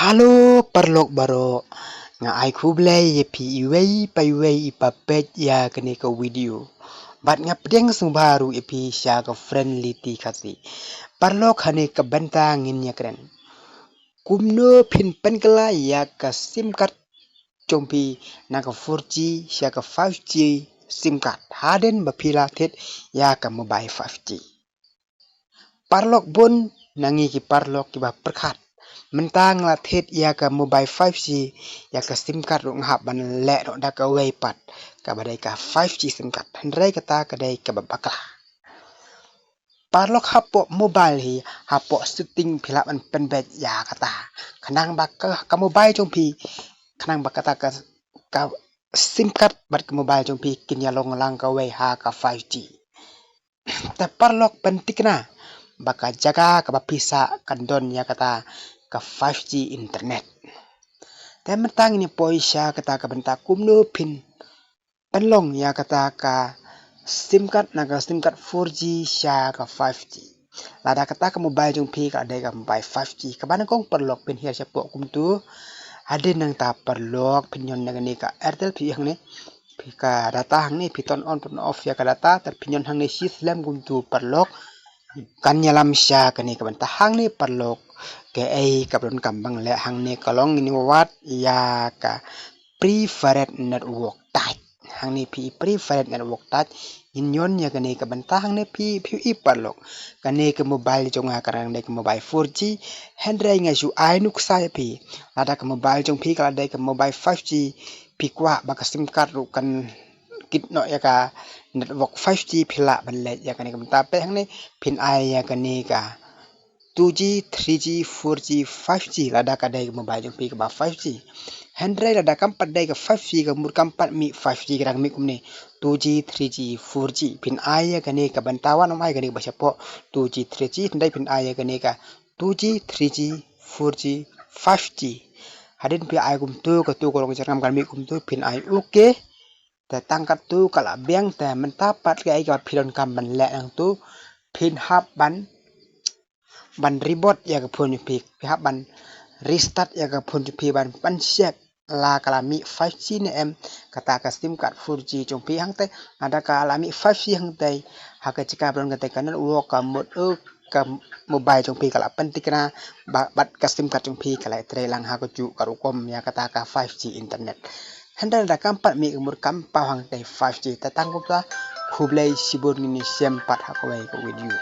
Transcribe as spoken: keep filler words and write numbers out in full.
Hello paralok baroh, nga ai khublei ïa phi iwei pa iwei i ba peit ïa kane ka video. Bad nga pdiang sngewbha ruh ïa phi sha ka Friendly Khasi. Paralok, ha kane ka bynta ngin ïakren kumno phin pynkylla ïa ka sim card jong phi na ka four G sha ka five G sim card hadien ba phi la thied ïa ka mobile five G. Paralok, bun na ngi ki paralok kiba pyrkhat, mynta nga la thied ïa ka mobile five G, ïa ka sim card ruh nga hap ban leh noh da kawei pat kaba dei ka five G sim card, hynrei kata ka dei kaba bakla. Paralok, hapoh mobile hi, hapoh setting phi lah ban pynbeit ïa kata, khnang ba ka, ka mobile jong phi, khnang ba kata ka, ka sim card bad ka mobile jong phi kin ïalong lang kawei ha ka five G. Te paralok, pynthikna ba ka jaka kaba phi sah kan don ïa kata ka five G internet. Te mynta ngin ïa poi sha kata ka bynta kumno phin pynlong ïa kata ka sim card na ka sim card four G sha ka five G. Lada kata ka mobile jong phi ka dei ka mobile five G, kaba nyngkong paralok, phin hiar shapoh kumtu. Hadien nangta paralok, phin ïoh na kane ka Airtel, phi hangne, phi ka data hangne, phi turn on turn off ïa ka data, te phin ïoh hangne shi slem kumtu paralok. Kan ïalam sha kane ka bynta hangne paralok, kaei kaba donkam ban leh hangne ka long ngin wad ïa ka preferred network type. Hangne phi preferred network type, ngin ïoh ïa kane ka bynta hangne phi, phi i paralok. Kane ka mobile jong nga ka dang dei ka mobile four G, hynrei nga shu ai nuksa ïa phi. Lada ka mobile jong phi ka la dei ka mobile five G, phi kwah ba ka sim card ruh kan kit noh ïa ka network five G, phi lah ban leit ïa kane ka bynta. Peit hangne, phin ai ïa kane ka two G, three G, four G, five G lada ka dei ka mobile jong phi kaba five G. Hynrei lada kam pat dei ka five G, ka mut kam pat mih five G, ka dang mih kumne, two G, three G, four G. Phin ai ïa kane ka bynta, wat nym ai kane kaba shapoh, two G, three G, hynrei phin ai ïa kane ka two G, three G, four G, five G. Hadien phi ai kumtu, katu ka long jyrngam kan mih kumtu, phin ai okay. Te tang katu ka la biang, te mynta pat kaei kaba phi donkam ban leh nangtu, phin hap ban, ban reboot ïa ka phone jong phi, phi hap ban restart ïa ka phone jong phi ban, ban check la ka la mih five G ne em, kata ka sim card four G jong phi hangtei. Lada ka la mih five G hangtei, ha ka jaka ba don kata ka network, ka mut, eh, ka mobile jong phi ka la pynthikna, ba, bad ka sim card jong phi ka la trei lang ha kajuh ka rukom ïa kata ka five G internet. Hynrei lada kam pat mih, ka mut kam paw hangtei five G. Te tang kumta, khublei shibun, ngin ïashem pat ha kawei ka video.